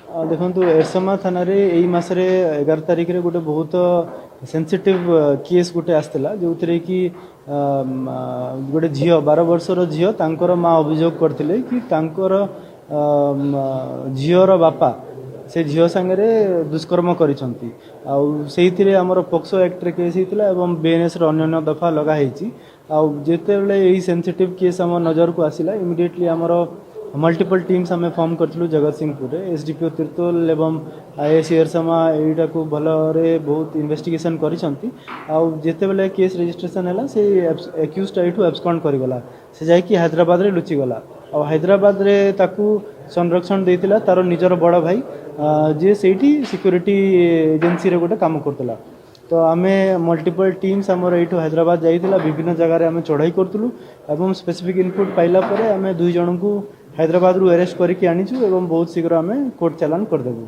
ଦେଖନ୍ତୁ, ଏରସମା ଥାନାରେ ଏଇ ମାସରେ 11 ତାରିଖରେ ଗୋଟେ ବହୁତ ସେନ୍ସିଟିଭ୍ କେସ୍ ଗୋଟେ ଆସିଥିଲା, ଯେଉଁଥିରେ କି ଗୋଟେ ଝିଅ, 12 ବର୍ଷର ଝିଅ, ତାଙ୍କର ମା ଅଭିଯୋଗ କରିଥିଲେ କି ତାଙ୍କର ଝିଅର ବାପା ସେ ଝିଅ ସାଙ୍ଗରେ ଦୁଷ୍କର୍ମ କରିଛନ୍ତି। ଆଉ ସେଇଥିରେ ଆମର ପୋକ୍ସୋ ଆକ୍ଟରେ କେସ୍ ହେଇଥିଲା ଏବଂ ବିଏନ୍ଏସ୍ର ଅନ୍ୟାନ୍ୟ ଦଫା ଲଗା ହେଇଛି। ଆଉ ଯେତେବେଳେ ଏଇ ସେନ୍ସିଟିଭ୍ କେସ୍ ଆମ ନଜରକୁ ଆସିଲା, ଇମିଡ଼ିଏଟଲି ଆମର ମଲ୍ଟିପଲ୍ ଟିମ୍ସ ଆମେ ଫର୍ମ କରିଥିଲୁ ଜଗତସିଂହପୁରରେ। ଏସ୍ଡିପିଓ ତିର୍ତ୍ତୋଲ ଏବଂ ଆଇଆଇସି ଏରସମା ଏଇଟାକୁ ଭଲରେ ବହୁତ ଇନଭେଷ୍ଟିଗେସନ୍ କରିଛନ୍ତି। ଆଉ ଯେତେବେଳେ କେସ୍ ରେଜିଷ୍ଟ୍ରେସନ୍ ହେଲା, ସେ ଆକ୍ୟୁଜ୍ଡ ଏଇଠୁ ଆବସ୍କଣ୍ଡ କରିଗଲା। ସେ ଯାଇକି ହାଇଦ୍ରାବାଦରେ ଲୁଚିଗଲା। ଆଉ ହାଇଦ୍ରାବାଦରେ ତାକୁ ସଂରକ୍ଷଣ ଦେଇଥିଲା ତାର ନିଜର ବଡ଼ ଭାଇ, ଯିଏ ସେଇଠି ସିକ୍ୟୁରିଟି ଏଜେନ୍ସିରେ ଗୋଟେ କାମ କରୁଥିଲା। ତ ଆମେ ମଲ୍ଟିପଲ୍ ଟିମ୍ସ ଆମର ଏଇଠୁ ହାଇଦ୍ରାବାଦ ଯାଇଥିଲା। ବିଭିନ୍ନ ଜାଗାରେ ଆମେ ଚଢ଼ାଇ କରୁଥିଲୁ ଏବଂ ସ୍ପେସିଫିକ୍ ଇନପୁଟ୍ ପାଇଲା ପରେ ଆମେ ଦୁଇ ଜଣଙ୍କୁ ହାଇଦ୍ରାବାଦରୁ ଆରେଷ୍ଟ କରିକି ଆଣିଛୁ ଏବଂ ବହୁତ ଶୀଘ୍ର ଆମେ କୋର୍ଟ ଚାଲାଣ କରିଦେବୁ।